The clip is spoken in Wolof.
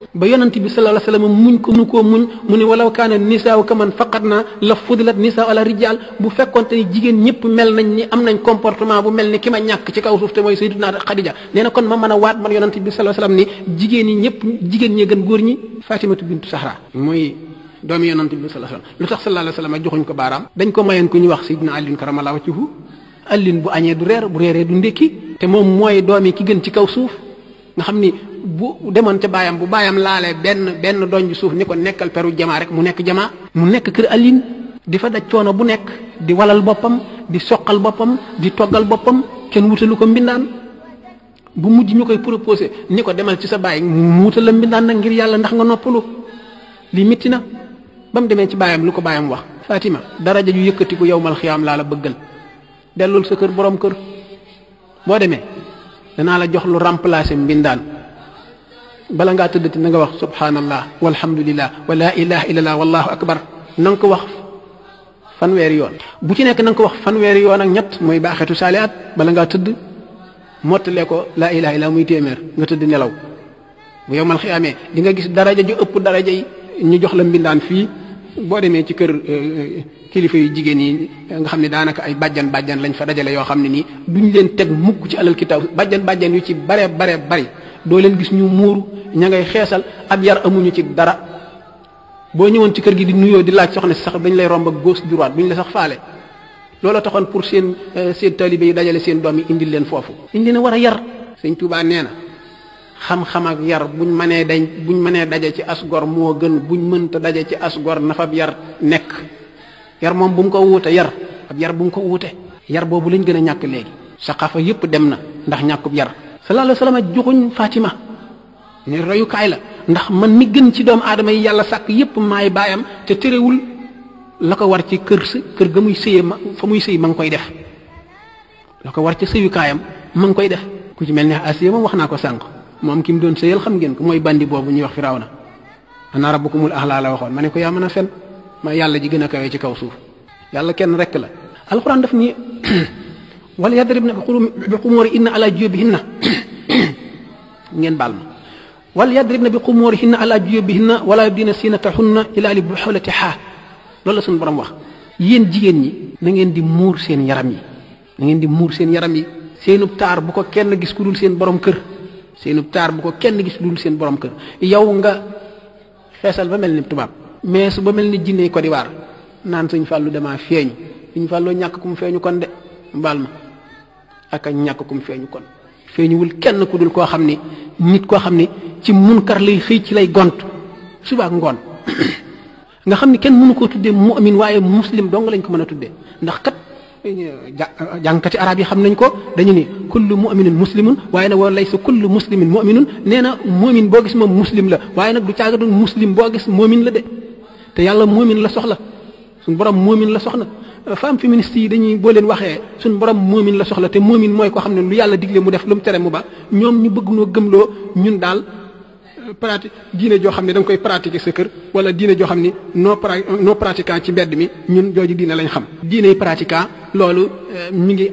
ba yonent bi sallallahu alayhi wasallam muñ ko mu ko muñ mu ne walaw kaana nisaa kaman faqatna la fudilat nisaa ala rijal bu fekkonte ni jigéen ñëpp mel nañ ni am nañ comportement bu mel ni ki ma ñàkk ci kaw suuf te mooy sayyiduna Xadija nee na kon ma mën a waat man yonent bi sallallahu alayhi wasallam ni jigéen ñi ñëpp jigéen ñee gën góor ñi Fatimatu bintu Sahra mooy doomi yonent bi sallallahu alayhi wasallam lu tax sallallahu alayhi wasallam joxuñ ko baaraam dañ ko mayoon ku ñu wax sayyidina Ali karamallahu wajhahu Ali bu añee du reer bu reeree du ndékki te moom mooy doomi ki gën ci kaw suuf nga xam ni bu demoon ca baayam bu baayam laalee benn donj suuf ni ko nekkal peru jamaa rek mu nekk jamaa mu nekk kër Aline di fa daj coono bu nekk di walal boppam di soqal boppam di toggal boppam kenn wutalu ko mbindaan bu mujj ñu koy proposé ni ko demal ci sa baay mu wutal la mbindaan nag ngir yàlla ndax nga noppalu lii métti na ba mu demee ci baayam lu ko baayam wax Fatima daraja ju yëkkatiku yawmal xiyaam laa la bëggal dellul sa kër borom kër boo demee danaa la jox lu remplacer mbindaan bala ngaa tëddati na nga wax subhanallah walhamdulillah wa la ilaha illallah wallahu akbar na nga ko wax fanweeri yoon bu ci nekk na nga ko wax fanweeri yoon ak ñett mooy baaxeetu saalihaat bala ngaa tëdd mottalee ko la ilaha illallah muy téeméer nga tëdd nelaw bu yowmal xiyaamee di nga gis daraja ju ëpp daraja yi ñu jox la mbindaan fii boo demee ci kër kilifa yu jigéen yi nga xam ne daanaka ay bàjjan lañ fa dajale yoo xam ne nii duñ leen teg mukk ci alal kitaaw bàjjan yu ci bare bari doo leen gis ñu muuru ña ngay xeesal ab yar amuñu ci dara boo ñëwoon ci kër gi di nuyoo di laaj soxna si sax dañ lay romb ak gauche droite duñ la sax faale loolu taxoon pour seen taalibe yi dajale seen doom yi indil leen foofu dañ leen a war a yar Sëñ Tuubaa nee na xam-xam ak yar buñ mënee daje ci asgor moo gën buñ mënta daje ci asgor na fa ab yar nekk yar moom bu mu ko wuute yar ab yar bu mu ko wuute yar boobu lañ gën a ñàkk léegi saqafa yépp dem na ndax ñàkkub yar sallallahu alayhi wasallam joxuñ Fatima ne royukaay la ndax man mi gën ci doomu aadama yi yàlla sàkk yépp maay baayam te terewul la ko war ci kër ga muy sëyee fa muy sëy ma ngi koy def la ko war ci sëyukaayam ma ngi koy def ku ci mel ne Asiya moom wax naa ko sànq moom ki mu doon sëyal xam ngeen ko mooy bandi boobu ñuy wax Firawna ana rabbukumul a'laa la waxoon ma ne ko yaa mën a fen ma yàlla ji gën a kawee ci kaw suuf yàlla kenn rek la alxuraan daf ni wala yadribna bi xumurihinna ala juyubihinna ngeen baal ma wala yadribna bi xumurihinna ala juyubihinna wala yubdina zinatahunna illa li buxulatiha loolu la suñu borom wax yéen jigéen ñi na ngeen di muur seen yaram yi na ngeen di muur seen yaram yi seenub taar bu ko kenn gis ku dul seen borom kër seenub taar bu ko kenn gis ku dul seen borom kër yow nga xeesal ba mel ni tubaab mais su ba mel ni jinne Côte d'Ivoire naan Sëñ Fàllu damaa feeñu Sëñ Fàlloo ñàkk kum feeñu kon de mbaal ma ak a ñàkk kum feeñu kon feeñuwul kenn ku dul koo xam ni nit koo xam ni ci munkar lay xëy ci lay gont suba ak ngoon nga xam ni kenn mënu koo tuddee mu'min waaye muslim dong lañ ko mën a tuddee ndax kat jàngkati arab yi xam nañ ko dañu ni kullu mu'minin muslimun waaye nag wa laysa kullu muslimin mu'minun nee na mu'min boo gis moom muslim la waaye nag du caaga doon muslim boo gis mu'min la de te yàlla mu'min la soxla suñu borom mu'min la soxla femme féministe yi dañuy boo leen waxee suñu borom mu'min la soxla te mu'min mooy koo xam ne lu yàlla digle mu def lu mu tere mu ba ñoom ñu bëgg noo gëmloo ñun daal pratique diine joo xam ne da nga koy pratiquer sa kër wala diine joo xam ni non pratiquant ci mbedd mi ñun jooju diine lañ xam diine pratiquant loolu mi ngi